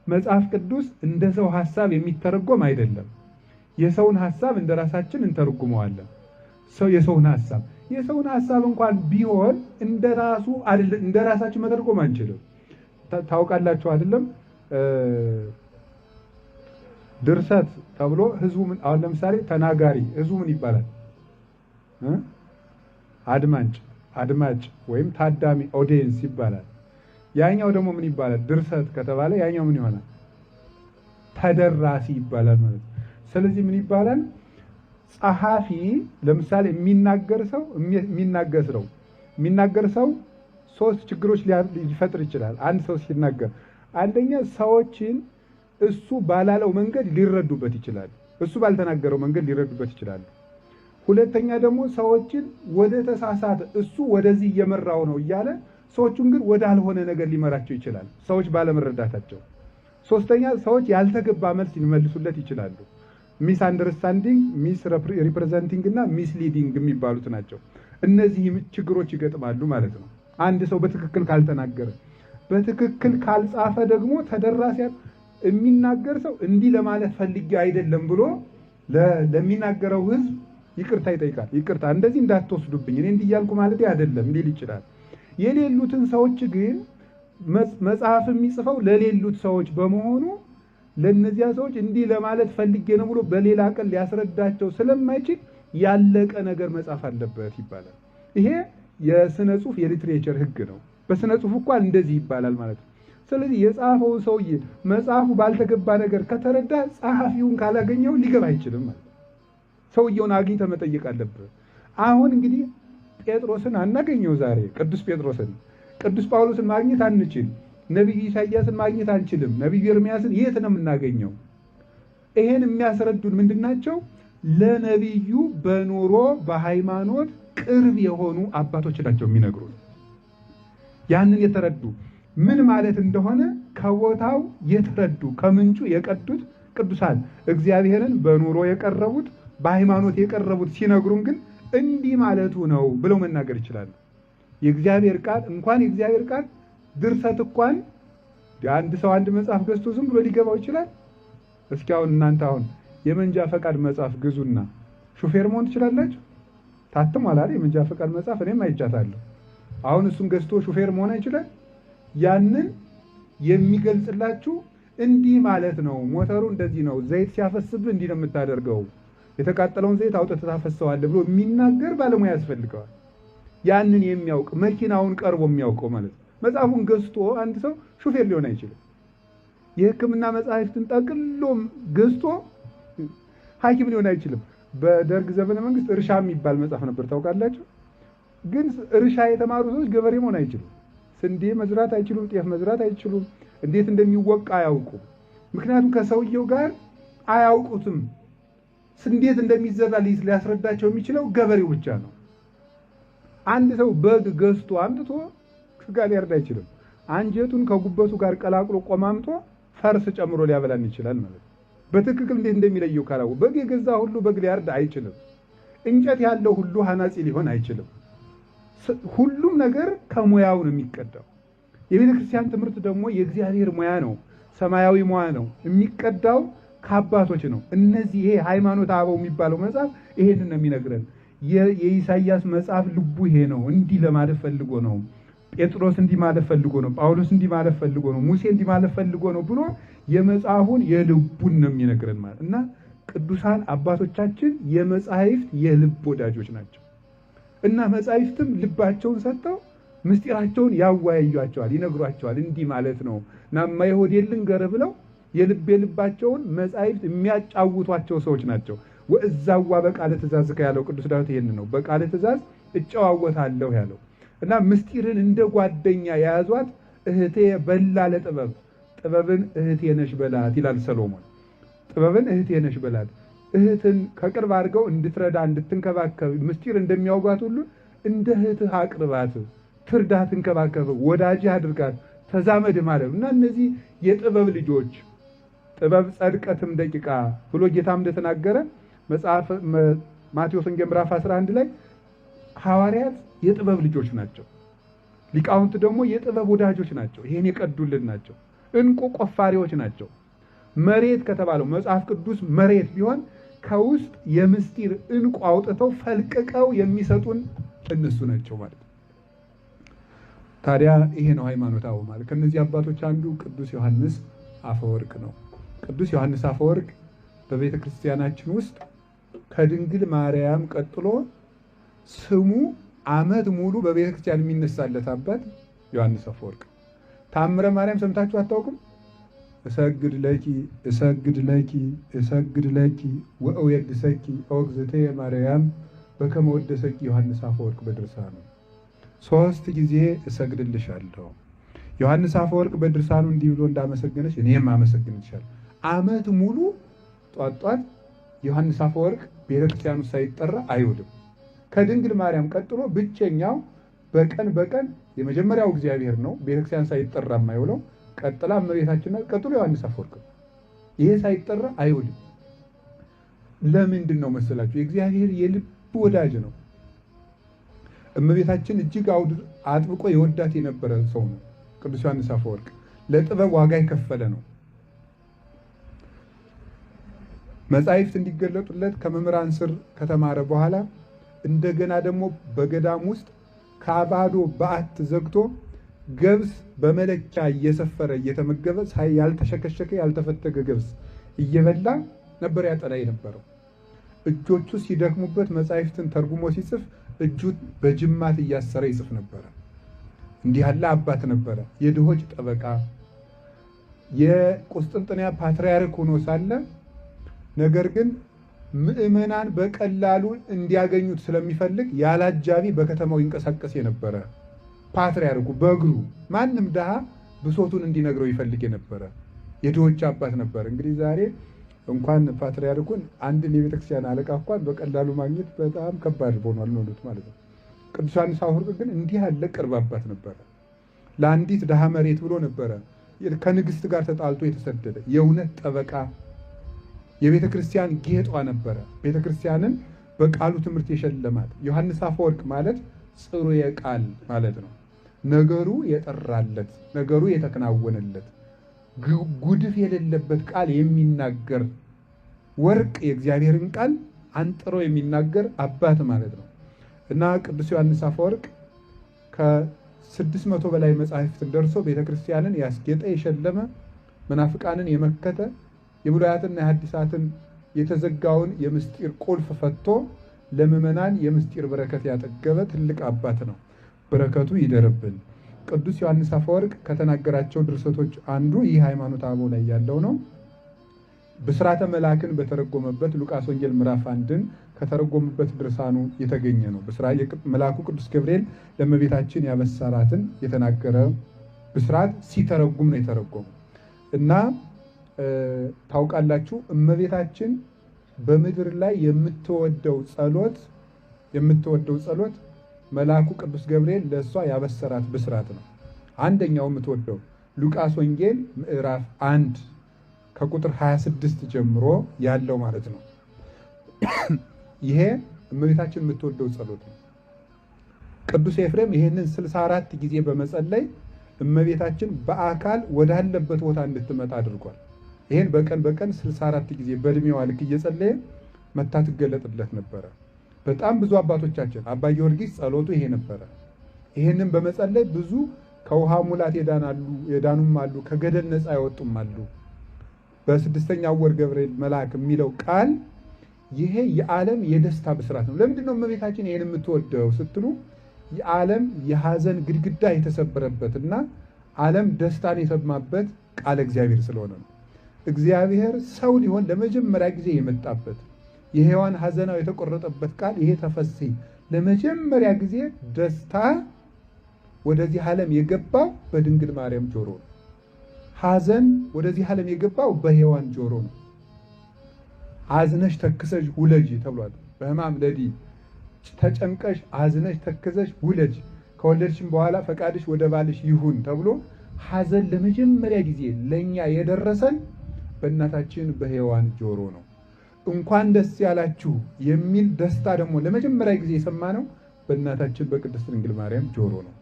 መጽሐፍ ቅዱስ እንደ ሰው ሐሳብ የሚተረጎም አይደለም። የሰውን ሐሳብ እንደ ራሳችን እንተረጉመዋለን። ሰው የሰውን ሐሳብ እንኳን ቢሆን እንደ ራሱ አይደለም፣ እንደ ራሳችን መተርጎም አንችልም። ታውቃላችሁ አይደለም? ድርሰት ተብሎ ህዝቡ ምን፣ አሁን ለምሳሌ ተናጋሪ ህዝቡ ምን ይባላል? አድማጭ አድማጭ ወይም ታዳሚ audience ይባላል። ያኛው ደግሞ ምን ይባላል? ድርሰት ከተባለ ያኛው ምን ይሆናል? ተደራሲ ይባላል ማለት ነው። ስለዚህ ምን ይባላል? ጸሐፊ ለምሳሌ የሚናገር ሰው ሶስት ችግሮች ሊፈጥር ይችላል። አንድ ሰው ሲናገር አንደኛ ሰዎችን እሱ ባላለው መንገድ ሊረዱበት ይችላሉ። እሱ ባልተናገረው መንገድ ሊረዱበት ይችላሉ። ሁለተኛ ደግሞ ሰዎችን ወደ ተሳሳተ፣ እሱ ወደዚህ እየመራው ነው እያለ ሰዎቹን ግን ወዳልሆነ ነገር ሊመራቸው ይችላል፣ ሰዎች ባለመረዳታቸው። ሶስተኛ ሰዎች ያልተገባ መልስ ሊመልሱለት ይችላሉ። Misunderstanding፣ misrepresenting እና misleading የሚባሉት ናቸው። እነዚህ ችግሮች ይገጥማሉ ማለት ነው። አንድ ሰው በትክክል ካልተናገረ፣ በትክክል ካልጻፈ ደግሞ ተደራሲያን የሚናገር ሰው እንዲህ ለማለት ፈልጌ አይደለም ብሎ ለሚናገረው ሕዝብ ይቅርታ ይጠይቃል። ይቅርታ፣ እንደዚህ እንዳትወስዱብኝ፣ እኔ እንዲህ እያልኩ ማለት አይደለም ሊል ይችላል። የሌሉትን ሰዎች ግን መጽሐፍ የሚጽፈው ለሌሉት ሰዎች በመሆኑ ለእነዚያ ሰዎች እንዲህ ለማለት ፈልጌ ነው ብሎ በሌላ ቀን ሊያስረዳቸው ስለማይችል ያለቀ ነገር መጻፍ አለበት ይባላል። ይሄ የስነ ጽሁፍ የ literature ሕግ ነው። በስነ ጽሁፍ እንኳን እንደዚህ ይባላል ማለት ነው። ስለዚህ የጻፈው ሰውዬ መጽሐፉ ባልተገባ ነገር ከተረዳ ጸሐፊውን ካላገኘው ሊገባ አይችልም ማለት ነው። ሰውየውን አግኝተህ መጠየቅ አለብህ። አሁን እንግዲህ ጴጥሮስን አናገኘው ዛሬ፣ ቅዱስ ጴጥሮስን፣ ቅዱስ ጳውሎስን ማግኘት አንችል። ነቢዩ ኢሳይያስን ማግኘት አንችልም። ነቢዩ ኤርምያስን የት ነው የምናገኘው? ይሄን የሚያስረዱን ምንድን ናቸው? ለነቢዩ በኑሮ በሃይማኖት ቅርብ የሆኑ አባቶች ናቸው የሚነግሩን። ያንን የተረዱ፣ ምን ማለት እንደሆነ ከቦታው የተረዱ፣ ከምንጩ የቀዱት ቅዱሳን፣ እግዚአብሔርን በኑሮ የቀረቡት፣ በሃይማኖት የቀረቡት ሲነግሩን ግን እንዲህ ማለቱ ነው ብለው መናገር ይችላሉ። የእግዚአብሔር ቃል እንኳን የእግዚአብሔር ቃል ድርሰት እንኳን አንድ ሰው አንድ መጽሐፍ ገዝቶ ዝም ብሎ ሊገባው ይችላል? እስኪ አሁን እናንተ አሁን የመንጃ ፈቃድ መጽሐፍ ግዙና ሹፌር መሆን ትችላላችሁ? ታትሟል አይደል? የመንጃ ፈቃድ መጽሐፍ እኔም አይቻታለሁ። አሁን እሱን ገዝቶ ሹፌር መሆን አይችላል? ያንን የሚገልጽላችሁ እንዲህ ማለት ነው፣ ሞተሩ እንደዚህ ነው፣ ዘይት ሲያፈስብህ እንዲህ ነው የምታደርገው፣ የተቃጠለውን ዘይት አውጥተህ ታፈሰዋለህ ብሎ የሚናገር ባለሙያ ያስፈልገዋል። ያንን የሚያውቅ፣ መኪናውን ቀርቦ የሚያውቀው ማለት ነው። መጽሐፉን ገዝቶ አንድ ሰው ሹፌር ሊሆን አይችልም። የሕክምና መጽሐፍትን ጠቅሎ ገዝቶ ሐኪም ሊሆን አይችልም። በደርግ ዘመነ መንግስት እርሻ የሚባል መጽሐፍ ነበር፣ ታውቃላችሁ። ግን እርሻ የተማሩ ሰዎች ገበሬ መሆን አይችሉም። ስንዴ መዝራት አይችሉም። ጤፍ መዝራት አይችሉም። እንዴት እንደሚወቃ አያውቁም። ምክንያቱም ከሰውየው ጋር አያውቁትም። እንዴት እንደሚዘራ ሊያስረዳቸው የሚችለው ገበሬው ብቻ ነው። አንድ ሰው በግ ገዝቶ አምጥቶ ስጋ ሊያርድ አይችልም። አንጀቱን ከጉበቱ ጋር ቀላቅሎ ቆማምጦ ፈርስ ጨምሮ ሊያበላን ይችላል ማለት ነው። በትክክል እንዴት እንደሚለየው ካላወቀ በግ የገዛ ሁሉ በግ ሊያርድ አይችልም። እንጨት ያለው ሁሉ ሐናጺ ሊሆን አይችልም። ሁሉም ነገር ከሙያው ነው የሚቀዳው። የቤተ ክርስቲያን ትምህርት ደግሞ የእግዚአብሔር ሙያ ነው፣ ሰማያዊ ሙያ ነው። የሚቀዳው ከአባቶች ነው። እነዚህ ይሄ ሃይማኖተ አበው የሚባለው መጽሐፍ ይሄንን ነው የሚነግረን። የኢሳይያስ መጽሐፍ ልቡ ይሄ ነው። እንዲህ ለማለት ፈልጎ ነው። ጴጥሮስ እንዲህ ማለት ፈልጎ ነው። ጳውሎስ እንዲህ ማለት ፈልጎ ነው። ሙሴ እንዲህ ማለት ፈልጎ ነው ብሎ የመጽሐፉን የልቡን ነው የሚነግረን ማለት። እና ቅዱሳን አባቶቻችን የመጻሕፍት የልብ ወዳጆች ናቸው። እና መጻሕፍትም ልባቸውን ሰጥተው ምስጢራቸውን ያወያዩቸዋል፣ ይነግሯቸዋል። እንዲህ ማለት ነው ናማ የሆዴን ልንገርህ ብለው የልብ የልባቸውን መጻሕፍት የሚያጫውቷቸው ሰዎች ናቸው። ወእዛዋ በቃለ ትእዛዝከ ያለው ቅዱስ ዳዊት ይሄን ነው። በቃለ ትእዛዝ እጨዋወታለሁ ያለው እና ምስጢርን እንደ ጓደኛ የያዟት፣ እህቴ በላ ለጥበብ፣ ጥበብን እህቴ ነሽ በላት ይላል ሰሎሞን። ጥበብን እህቴ ነሽ በላት። እህትን ከቅርብ አድርገው እንድትረዳ፣ እንድትንከባከብ ምስጢር እንደሚያውጓት ሁሉ እንደ እህትህ አቅርባት፣ ትርዳ፣ ትንከባከብ፣ ወዳጅህ አድርጋት፣ ተዛመድ ማለት ነው። እና እነዚህ የጥበብ ልጆች፣ ጥበብ ጸድቀትም ደቂቃ ብሎ ጌታም እንደተናገረ መጽሐፍ ማቴዎስ ወንጌል ምዕራፍ 11 ላይ፣ ሐዋርያት የጥበብ ልጆች ናቸው። ሊቃውንት ደግሞ የጥበብ ወዳጆች ናቸው። ይሄን የቀዱልን ናቸው። እንቁ ቆፋሪዎች ናቸው። መሬት ከተባለው መጽሐፍ ቅዱስ መሬት ቢሆን ከውስጥ የምስጢር እንቁ አውጥተው ፈልቅቀው የሚሰጡን እነሱ ናቸው ማለት ነው። ታዲያ ይሄ ነው ሃይማኖተ አበው ማለት። ከነዚህ አባቶች አንዱ ቅዱስ ዮሐንስ አፈወርቅ ነው። ቅዱስ ዮሐንስ አፈወርቅ በቤተ ክርስቲያናችን ውስጥ ከድንግል ማርያም ቀጥሎ ስሙ ዓመት ሙሉ በቤተ ክርስቲያን የሚነሳለት አባት ዮሐንስ አፈወርቅ። ታምረ ማርያም ሰምታችሁ አታውቁም? እሰግድ ለኪ እሰግድ ለኪ እሰግድ ለኪ ወእወድሰኪ ኦ እግዝእትየ ማርያም በከመ ወደሰኪ ዮሐንስ አፈወርቅ በድርሳኑ። 3 ጊዜ እሰግድልሻለሁ። ዮሐንስ አፈወርቅ በድርሳኑ እንዲህ ብሎ እንዳመሰገነች እኔም አመሰግንሻለሁ። ዓመት ሙሉ ጧት ጧት ዮሐንስ አፈወርቅ ቤተክርስቲያኑ ሳይጠራ አይውልም። ከድንግል ማርያም ቀጥሎ ብቸኛው በቀን በቀን የመጀመሪያው እግዚአብሔር ነው ቤተክርስቲያን ሳይጠራ የማይውለው። ቀጥላ እመቤታችን ናት። ቀጥሎ ዮሐንስ አፈወርቅ። ይሄ ሳይጠራ አይውልም። ለምንድን ነው መሰላችሁ? የእግዚአብሔር የልብ ወዳጅ ነው። እመቤታችን እጅግ አጥብቆ የወዳት የነበረ ሰው ነው ቅዱስ ዮሐንስ አፈወርቅ። ለጥበብ ዋጋ የከፈለ ነው። መጻሕፍት እንዲገለጡለት ከመምህራን ስር ከተማረ በኋላ እንደገና ደግሞ በገዳም ውስጥ ከባዶ በዓት ዘግቶ ገብስ በመለኪያ እየሰፈረ እየተመገበ ያልተሸከሸከ ያልተፈተገ ገብስ እየበላ ነበር ያጠና የነበረው። እጆቹ ሲደክሙበት መጻሕፍትን ተርጉሞ ሲጽፍ እጁ በጅማት እያሰረ ይጽፍ ነበር። እንዲህ ያለ አባት ነበረ። የድሆች ጠበቃ፣ የቁስጥንጥንያ ፓትርያርክ ሆኖ ሳለ ነገር ግን ምዕመናን በቀላሉ እንዲያገኙት ስለሚፈልግ ያላጃቢ በከተማው ይንቀሳቀስ የነበረ ፓትርያርኩ በእግሩ ማንም ድሃ ብሶቱን እንዲነግረው ይፈልግ የነበረ የድሆች አባት ነበር። እንግዲህ ዛሬ እንኳን ፓትርያርኩን አንድን የቤተክርስቲያን አለቃ እንኳን በቀላሉ ማግኘት በጣም ከባድ ሆኗል ነው ማለት ነው። ቅዱስ ዮሐንስ አፈወርቅ ግን እንዲህ ያለ ቅርብ አባት ነበረ። ለአንዲት ድሃ መሬት ብሎ ነበረ ከንግስት ጋር ተጣልቶ የተሰደደ የእውነት ጠበቃ፣ የቤተክርስቲያን ጌጧ ነበረ። ቤተክርስቲያንን በቃሉ ትምህርት የሸለማት ዮሐንስ አፈወርቅ ማለት ጽሩየ ቃል ማለት ነው። ነገሩ የጠራለት፣ ነገሩ የተከናወነለት፣ ጉድፍ የሌለበት ቃል የሚናገር ወርቅ የእግዚአብሔርን ቃል አንጥሮ የሚናገር አባት ማለት ነው። እና ቅዱስ ዮሐንስ አፈወርቅ ከ600 በላይ መጻሕፍትን ደርሶ ቤተክርስቲያንን ያስጌጠ የሸለመ፣ መናፍቃንን የመከተ፣ የብሉያትና የሐዲሳትን የተዘጋውን የምስጢር ቁልፍ ፈቶ ለምዕመናን የምስጢር በረከት ያጠገበ ትልቅ አባት ነው። በረከቱ ይደርብን። ቅዱስ ዮሐንስ አፈወርቅ ከተናገራቸው ድርሰቶች አንዱ ይህ ሃይማኖተ አበው ላይ ያለው ነው። ብስራተ መልአክን በተረጎመበት ሉቃስ ወንጌል ምዕራፍ 1ን ከተረጎመበት ድርሳኑ የተገኘ ነው። መልአኩ ቅዱስ ገብርኤል ለእመቤታችን ያበሰራትን የተናገረ ብስራት ሲተረጉም ነው የተረጎመው። እና ታውቃላችሁ እመቤታችን በምድር ላይ የምትወደው ጸሎት መልአኩ ቅዱስ ገብርኤል ለእሷ ያበሰራት ብስራት ነው። አንደኛው የምትወደው ሉቃስ ወንጌል ምዕራፍ 1 ከቁጥር 26 ጀምሮ ያለው ማለት ነው። ይሄ እመቤታችን የምትወደው ጸሎት ነው። ቅዱስ ኤፍሬም ይሄንን 64 ጊዜ በመጸለይ እመቤታችን በአካል ወዳለበት ቦታ እንድትመጣ አድርጓል። ይሄን በቀን በቀን 64 ጊዜ በእድሜዋ ልክ እየጸለየ መታ ትገለጥለት ነበረ። በጣም ብዙ አባቶቻችን አባ ጊዮርጊስ ጸሎቱ ይሄ ነበረ። ይሄንን በመጸለይ ብዙ ከውሃ ሙላት የዳኑም አሉ፣ ከገደል ነፃ ያወጡም አሉ። በስድስተኛው ወር ገብርኤል መልአክ የሚለው ቃል ይሄ የዓለም የደስታ ብስራት ነው። ለምንድን ነው እመቤታችን ይሄን የምትወደው ስትሉ የዓለም የሐዘን ግድግዳ የተሰበረበትና ዓለም ደስታን የሰማበት ቃል እግዚአብሔር ስለሆነ ነው። እግዚአብሔር ሰው ሊሆን ለመጀመሪያ ጊዜ የመጣበት የሔዋን ሐዘናው የተቆረጠበት ቃል ይሄ ተፈሲ ለመጀመሪያ ጊዜ ደስታ ወደዚህ ዓለም የገባው በድንግል ማርያም ጆሮ ነው። ሐዘን ወደዚህ ዓለም የገባው በሔዋን ጆሮ ነው። አዝነሽ ተክሰሽ ውለጂ ተብሏል። በሕማም ለዲ ተጨንቀሽ አዝነሽ ተክዘሽ ውለጅ፣ ከወለድሽም በኋላ ፈቃድሽ ወደ ባልሽ ይሁን ተብሎ ሐዘን ለመጀመሪያ ጊዜ ለኛ የደረሰን በእናታችን በሔዋን ጆሮ ነው። እንኳን ደስ ያላችሁ የሚል ደስታ ደግሞ ለመጀመሪያ ጊዜ የሰማነው በእናታችን በቅድስት ድንግል ማርያም ጆሮ ነው።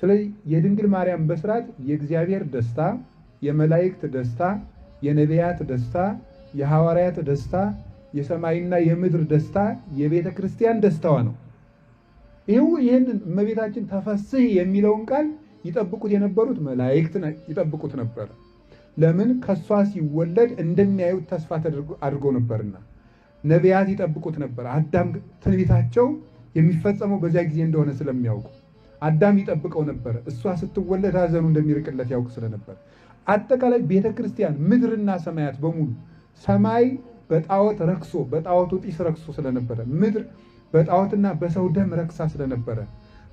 ስለዚህ የድንግል ማርያም በስራት የእግዚአብሔር ደስታ፣ የመላእክት ደስታ፣ የነቢያት ደስታ፣ የሐዋርያት ደስታ፣ የሰማይና የምድር ደስታ፣ የቤተ ክርስቲያን ደስታዋ ነው። ይህንን እመቤታችን ተፈስሒ የሚለውን ቃል ይጠብቁት የነበሩት መላእክት ይጠብቁት ነበር። ለምን? ከሷ ሲወለድ እንደሚያዩት ተስፋ አድርገው ነበርና። ነቢያት ይጠብቁት ነበር። አዳም ትንቢታቸው የሚፈጸመው በዚያ ጊዜ እንደሆነ ስለሚያውቁ አዳም ይጠብቀው ነበር። እሷ ስትወለድ ሐዘኑ እንደሚርቅለት ያውቅ ስለነበር አጠቃላይ ቤተ ክርስቲያን ምድርና ሰማያት በሙሉ ሰማይ በጣዖት ረክሶ በጣዖቱ ጢስ ረክሶ ስለነበረ፣ ምድር በጣዖትና በሰው ደም ረክሳ ስለነበረ፣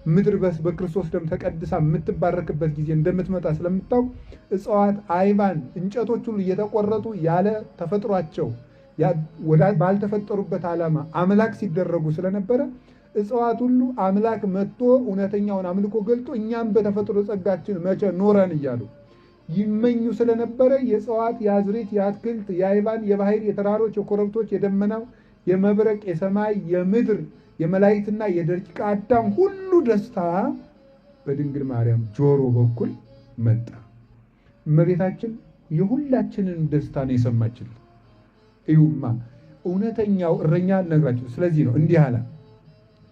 ምድር በክርስቶስ ደም ተቀድሳ የምትባረክበት ጊዜ እንደምትመጣ ስለምታውቅ እጽዋት፣ አይባን፣ እንጨቶች ሁሉ እየተቆረጡ ያለ ተፈጥሯቸው ባልተፈጠሩበት ዓላማ አምላክ ሲደረጉ ስለነበረ እጽዋት ሁሉ አምላክ መጥቶ እውነተኛውን አምልኮ ገልጦ እኛም በተፈጥሮ ጸጋችን መቼ ኖረን እያሉ ይመኙ ስለነበረ የእጽዋት፣ የአዝሪት፣ የአትክልት፣ የአይባን፣ የባህር፣ የተራሮች፣ የኮረብቶች፣ የደመናው፣ የመብረቅ፣ የሰማይ፣ የምድር፣ የመላእክትና የደቂቀ አዳም ሁሉ ደስታ በድንግል ማርያም ጆሮ በኩል መጣ። እመቤታችን የሁላችንን ደስታ ነው የሰማችልን። እዩማ እውነተኛው እረኛ ነግራችሁ። ስለዚህ ነው እንዲህ አለ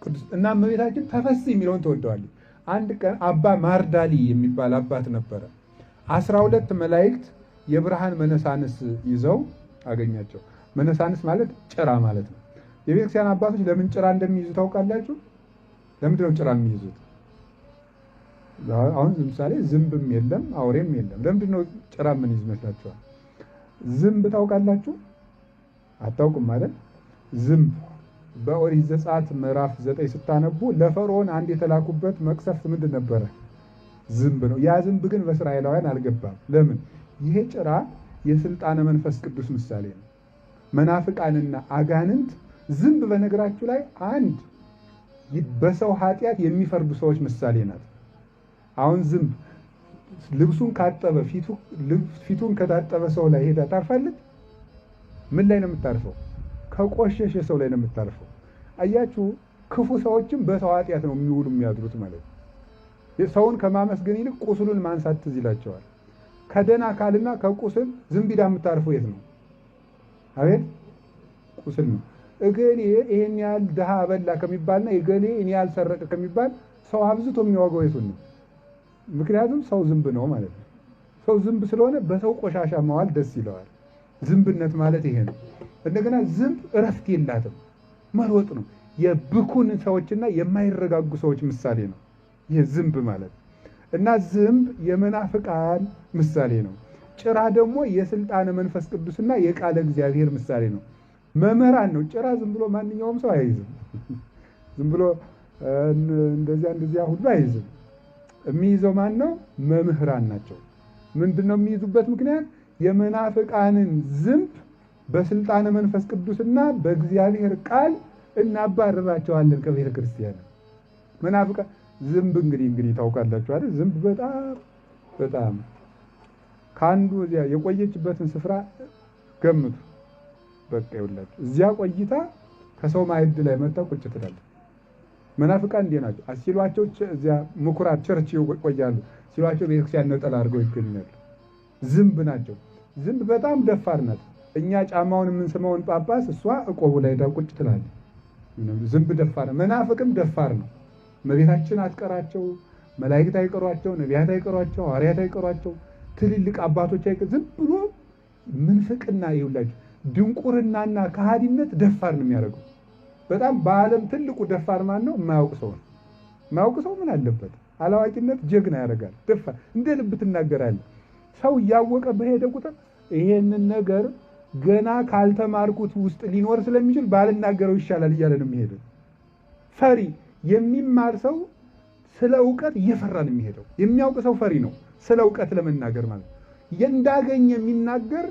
ቅዱስ እና እመቤታችን ተፈስሒ የሚለውን ትወደዋለች። አንድ ቀን አባ ማርዳሊ የሚባል አባት ነበረ። 12 መላእክት የብርሃን መነሳንስ ይዘው አገኛቸው። መነሳንስ ማለት ጭራ ማለት ነው። የቤተክርስቲያን አባቶች ለምን ጭራ እንደሚይዙ ታውቃላችሁ? ለምንድን ነው ጭራ የሚይዙት? አሁን ለምሳሌ ዝንብም የለም አውሬም የለም። ለምንድን ነው ጭራ ምን ይዝ ይመስላችኋል? ዝንብ ታውቃላችሁ? አታውቁም ማለት። ዝንብ በኦሪት ዘጸአት ምዕራፍ 9 ስታነቡ ለፈርዖን አንድ የተላኩበት መቅሰፍት ምንድን ነበረ? ዝንብ ነው። ያ ዝንብ ግን በእስራኤላውያን አልገባም። ለምን? ይሄ ጭራ የስልጣነ መንፈስ ቅዱስ ምሳሌ ነው። መናፍቃንና አጋንንት ዝንብ በነገራችሁ ላይ አንድ በሰው ኃጢአት የሚፈርዱ ሰዎች ምሳሌ ናት። አሁን ዝንብ ልብሱን ካጠበ ፊቱን ከታጠበ ሰው ላይ ሄዳ ታርፋለች? ምን ላይ ነው የምታርፈው? ከቆሸሸ ሰው ላይ ነው የምታርፈው። አያችሁ፣ ክፉ ሰዎችም በሰው ኃጢአት ነው የሚውሉ የሚያድሩት ማለት ነው። ሰውን ከማመስገን ይልቅ ቁስሉን ማንሳት ትዝ ይላቸዋል። ከደህና አካልና ከቁስል ዝንብ ሂዳ የምታርፈው የት ነው? አቤት ቁስል ነው። እገሌ ይሄን ያህል ድሃ አበላ ከሚባልና እገሌ ይሄን ያህል ሰረቀ ከሚባል ሰው አብዝቶ የሚዋጋው የቱን ነው? ምክንያቱም ሰው ዝንብ ነው ማለት ነው። ሰው ዝንብ ስለሆነ በሰው ቆሻሻ መዋል ደስ ይለዋል። ዝንብነት ማለት ይሄ ነው። እንደገና ዝንብ እረፍት የላትም፣ መሮጥ ነው። የብኩን ሰዎችና የማይረጋጉ ሰዎች ምሳሌ ነው ይሄ ዝንብ ማለት እና ዝንብ የመናፍቃን ምሳሌ ነው። ጭራ ደግሞ የስልጣነ መንፈስ ቅዱስና የቃለ እግዚአብሔር ምሳሌ ነው። መምህራን ነው። ጭራ ዝም ብሎ ማንኛውም ሰው አይይዝም። ዝም ብሎ እንደዚያ እንደዚያ ሁሉ አይይዝም። የሚይዘው ማን ነው? መምህራን ናቸው። ምንድነው የሚይዙበት ምክንያት? የመናፍቃንን ዝንብ በስልጣነ መንፈስ ቅዱስና በእግዚአብሔር ቃል እናባረራቸዋለን ከቤተ ክርስቲያን። መናፍቃን ዝንብ እንግዲህ ታውቃላችሁ አይደል? ዝንብ በጣም በጣም ከአንዱ እዚያ የቆየችበትን ስፍራ ገምቱ። በቃ ይኸውላችሁ እዚያ ቆይታ ከሰው ማዕድ ላይ መጣ ቁጭ ትላለች። መናፍቃን እንዲህ ናቸው። ሲሏቸው እዚያ ምኩራብ church ይቆያሉ። ሲሏቸው ቤተክርስቲያን ነጠላ አድርገው ይገኛሉ። ዝንብ ናቸው። ዝንብ በጣም ደፋር ናት። እኛ ጫማውን የምንስመውን ጳጳስ እሷ እቆቡ ላይ ሄዳ ቁጭ ትላለች። ዝንብ ደፋር ነው። መናፍቅም ደፋር ነው። እመቤታችን አትቀራቸው፣ መላእክት አይቀሯቸው፣ ነቢያት አይቀሯቸው፣ ሐዋርያት አይቀሯቸው፣ ትልልቅ አባቶች አይቀር። ዝም ብሎ ምንፍቅና ይውላችሁ ድንቁርናና ከሃዲነት ደፋር ነው የሚያደርገው። በጣም በዓለም ትልቁ ደፋር ማን ነው? የማያውቅ ሰው ነው። የማያውቅ ሰው ምን አለበት? አላዋቂነት ጀግና ያደርጋል። ደፋር እንደ ልብ ትናገራለህ። ሰው እያወቀ በሄደ ቁጥር ይሄንን ነገር ገና ካልተማርኩት ውስጥ ሊኖር ስለሚችል ባልናገረው ይሻላል እያለ ነው የሚሄደው። ፈሪ የሚማር ሰው ስለ እውቀት እየፈራ ነው የሚሄደው። የሚያውቅ ሰው ፈሪ ነው፣ ስለ እውቀት ለመናገር ማለት ነው። እንዳገኘ የሚናገር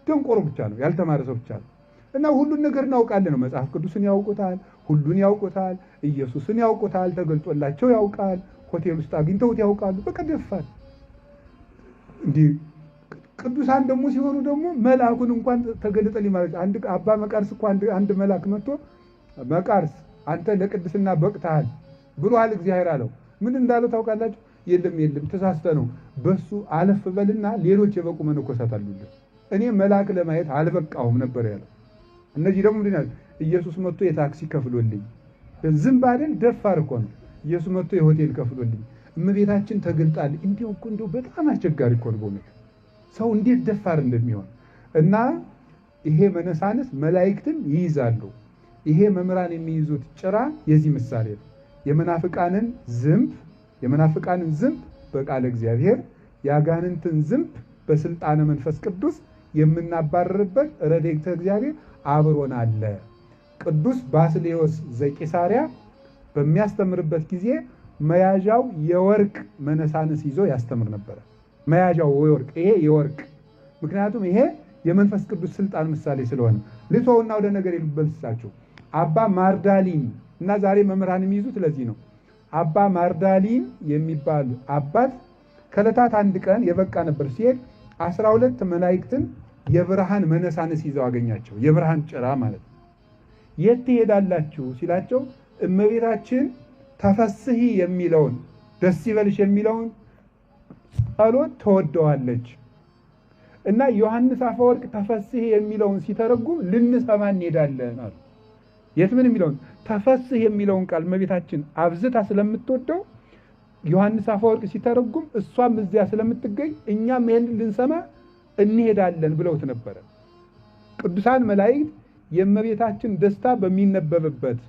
ደንቆሮ ብቻ ነው፣ ያልተማረ ሰው ብቻ ነው። እና ሁሉን ነገር እናውቃለን ነው። መጽሐፍ ቅዱስን ያውቁታል፣ ሁሉን ያውቁታል፣ ኢየሱስን ያውቁታል፣ ተገልጦላቸው ያውቃል፣ ሆቴል ውስጥ አግኝተውት ያውቃሉ። በቃ ደፋር እንዲህ። ቅዱሳን ደግሞ ሲሆኑ ደግሞ መልአኩን እንኳን ተገለጠልኝ ማለት አንድ አባ መቃርስ እኮ አንድ መልአክ መጥቶ መቃርስ አንተ ለቅድስና በቅተሃል ብሎሃል እግዚአብሔር አለው። ምን እንዳለው ታውቃላችሁ? የለም የለም ተሳስተ ነው፣ በሱ አለፍ በልና ሌሎች የበቁ መነኮሳት አሉልህ። እኔ መልአክ ለማየት አልበቃሁም ነበር ያለው። እነዚህ ደግሞ ምንድን ያሉት? ኢየሱስ መጥቶ የታክሲ ከፍሎልኝ፣ ዝም ባልን ደፋር እኮ ነው። ኢየሱስ መጥቶ የሆቴል ከፍሎልኝ፣ እመቤታችን ተገልጣልኝ። እንዲሁ እኮ እንዲሁ በጣም አስቸጋሪ እኮ ነው በእውነት ሰው እንዴት ደፋር እንደሚሆን። እና ይሄ መነሳንስ መላእክትን ይይዛሉ። ይሄ መምህራን የሚይዙት ጭራ የዚህ ምሳሌ ነው። የመናፍቃንን ዝንብ የመናፍቃንን ዝንብ በቃለ እግዚአብሔር፣ የአጋንንትን ዝንብ በስልጣነ መንፈስ ቅዱስ የምናባርርበት ረድኤተ እግዚአብሔር አብሮን አለ። ቅዱስ ባስልዮስ ዘቂሳርያ በሚያስተምርበት ጊዜ መያዣው የወርቅ መነሳንስ ይዞ ያስተምር ነበረ። መያዣው የወርቅ፣ ይሄ የወርቅ፣ ምክንያቱም ይሄ የመንፈስ ቅዱስ ስልጣን ምሳሌ ስለሆነ። ልተውና ወደ ነገር የልበልሳችሁ። አባ ማርዳሊን እና ዛሬ መምህራን የሚይዙት ለዚህ ነው። አባ ማርዳሊን የሚባል አባት ከዕለታት አንድ ቀን የበቃ ነበር። ሲሄድ 12 መላእክትን የብርሃን መነሳንስ ይዘው አገኛቸው። የብርሃን ጭራ ማለት ነው። የት ትሄዳላችሁ ሲላቸው እመቤታችን ተፈስሂ የሚለውን፣ ደስ ይበልሽ የሚለውን ጸሎት ተወደዋለች እና ዮሐንስ አፈወርቅ ተፈስሂ የሚለውን ሲተረጉም ልንሰማ እንሄዳለን አሉ። የት ምን የሚለውን? ተፈስህ የሚለውን ቃል እመቤታችን አብዝታ ስለምትወደው ዮሐንስ አፈወርቅ ሲተረጉም እሷም እዚያ ስለምትገኝ እኛም ይሄንን ልንሰማ እንሄዳለን ብለውት ነበረ። ቅዱሳን መላእክት የእመቤታችን ደስታ በሚነበብበት፣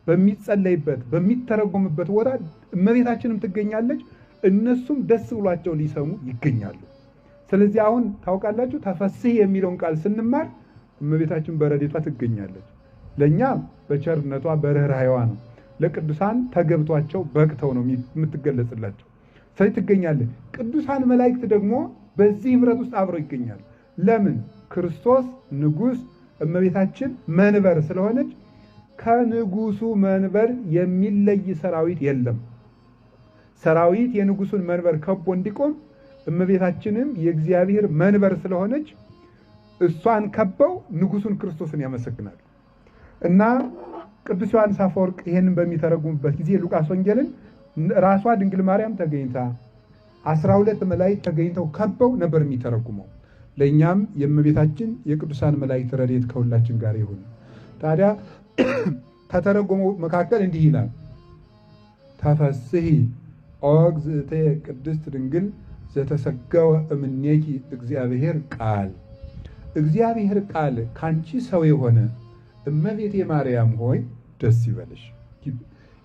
በሚጸለይበት፣ በሚተረጎምበት ቦታ እመቤታችንም ትገኛለች። እነሱም ደስ ብሏቸው ሊሰሙ ይገኛሉ። ስለዚህ አሁን ታውቃላችሁ ተፈስህ የሚለውን ቃል ስንማር እመቤታችን በረድኤቷ ትገኛለች። ለኛ በቸርነቷ በርህራሄዋ ነው። ለቅዱሳን ተገብቷቸው በቅተው ነው የምትገለጽላቸው። ስለዚህ ትገኛለች። ቅዱሳን መላእክት ደግሞ በዚህ ህብረት ውስጥ አብረው ይገኛሉ። ለምን? ክርስቶስ ንጉሥ፣ እመቤታችን መንበር ስለሆነች ከንጉሱ መንበር የሚለይ ሰራዊት የለም። ሰራዊት የንጉሱን መንበር ከቦ እንዲቆም እመቤታችንም የእግዚአብሔር መንበር ስለሆነች እሷን ከበው ንጉሱን ክርስቶስን ያመሰግናሉ። እና ቅዱስ ዮሐንስ አፈወርቅ ይሄንን በሚተረጉምበት ጊዜ ሉቃስ ወንጌልን ራሷ ድንግል ማርያም ተገኝታ 12 መላእክት ተገኝተው ከበው ነበር የሚተረጉመው። ለእኛም የእመቤታችን የቅዱሳን መላእክት ረድኤት ከሁላችን ጋር ይሁን። ታዲያ ከተረጎመው መካከል እንዲህ ይላል። ተፈስሂ ኦ እግዝእትየ ቅድስት ድንግል ዘተሰገወ እምኔኪ እግዚአብሔር ቃል፣ እግዚአብሔር ቃል ካንቺ ሰው የሆነ እመቤቴ ማርያም ሆይ ደስ ይበልሽ።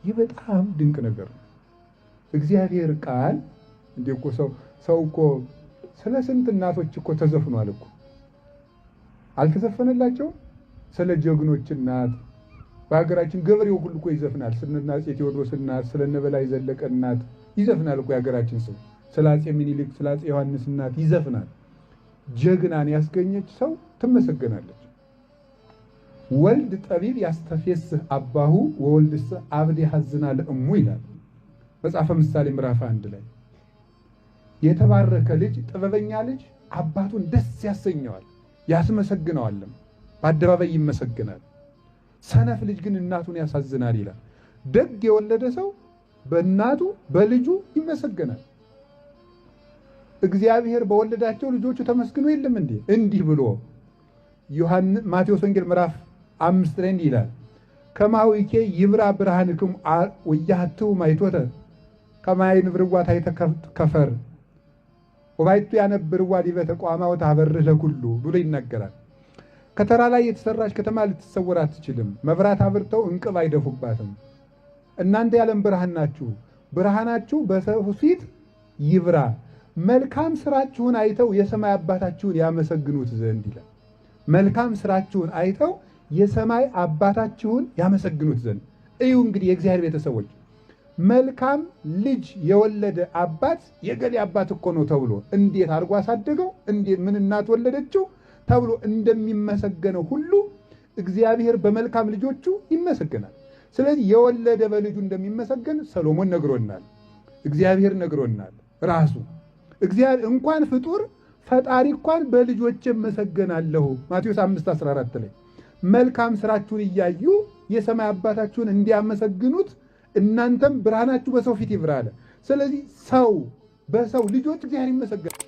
ይህ በጣም ድንቅ ነገር ነው። እግዚአብሔር ቃል እንዴ እኮ ሰው እኮ ስለ ስንት እናቶች እኮ ተዘፍኗል እኮ፣ አልተዘፈነላቸውም? ስለ ጀግኖች እናት በሀገራችን ገበሬው ሁሉ እኮ ይዘፍናል። ስለ አፄ ቴዎድሮስ እናት፣ ስለ እነ በላይ ዘለቀ እናት ይዘፍናል እኮ የሀገራችን ሰው። ስለ አፄ ሚኒሊክ፣ ስለ አፄ ዮሐንስ እናት ይዘፍናል። ጀግናን ያስገኘች ሰው ትመሰገናለች። ወልድ ጠቢብ ያስተፌስህ አባሁ ወወልድስ አብድ ያሐዝና ለእሙ ይላል መጽሐፈ ምሳሌ ምዕራፍ 1 ላይ። የተባረከ ልጅ፣ ጥበበኛ ልጅ አባቱን ደስ ያሰኘዋል፣ ያስመሰግነዋልም፣ በአደባባይ ይመሰግናል። ሰነፍ ልጅ ግን እናቱን ያሳዝናል ይላል። ደግ የወለደ ሰው በእናቱ በልጁ ይመሰገናል። እግዚአብሔር በወለዳቸው ልጆቹ ተመስግኖ የለም እንዴ? እንዲህ ብሎ ዮሐንስ ማቴዎስ ወንጌል ምዕራፍ 5 ላይ እንዲህ ይላል። ከማዊኬ ይብራ ብርሃንክሙ ወያህትው ማይቶተ ከማይ ንብርዋ ታይተ ከፈር ወባይቱ ያነብርዋ ዲበ ተቋማ ወታበርህ ለኩሉ ብሎ ይናገራል። ከተራ ላይ የተሰራች ከተማ ልትሰወር አትችልም። መብራት አብርተው እንቅብ አይደፉባትም። እናንተ የዓለም ብርሃን ናችሁ። ብርሃናችሁ በሰው ፊት ይብራ፣ መልካም ስራችሁን አይተው የሰማይ አባታችሁን ያመሰግኑት ዘንድ ይላል። መልካም ስራችሁን አይተው የሰማይ አባታችሁን ያመሰግኑት ዘንድ። እዩ እንግዲህ የእግዚአብሔር ቤተሰቦች፣ መልካም ልጅ የወለደ አባት የገሌ አባት እኮ ነው ተብሎ፣ እንዴት አድርጎ አሳደገው፣ እንዴት ምን እናት ወለደችው ተብሎ እንደሚመሰገነው ሁሉ እግዚአብሔር በመልካም ልጆቹ ይመሰገናል። ስለዚህ የወለደ በልጁ እንደሚመሰገን ሰሎሞን ነግሮናል። እግዚአብሔር ነግሮናል ራሱ። እግዚአብሔር እንኳን ፍጡር ፈጣሪ እንኳን በልጆቼ እመሰገናለሁ። ማቴዎስ 5:14 ላይ መልካም ስራችሁን እያዩ የሰማይ አባታችሁን እንዲያመሰግኑት እናንተም ብርሃናችሁ በሰው ፊት ይብራ አለ። ስለዚህ ሰው በሰው ልጆች እግዚአብሔር ይመሰገናል።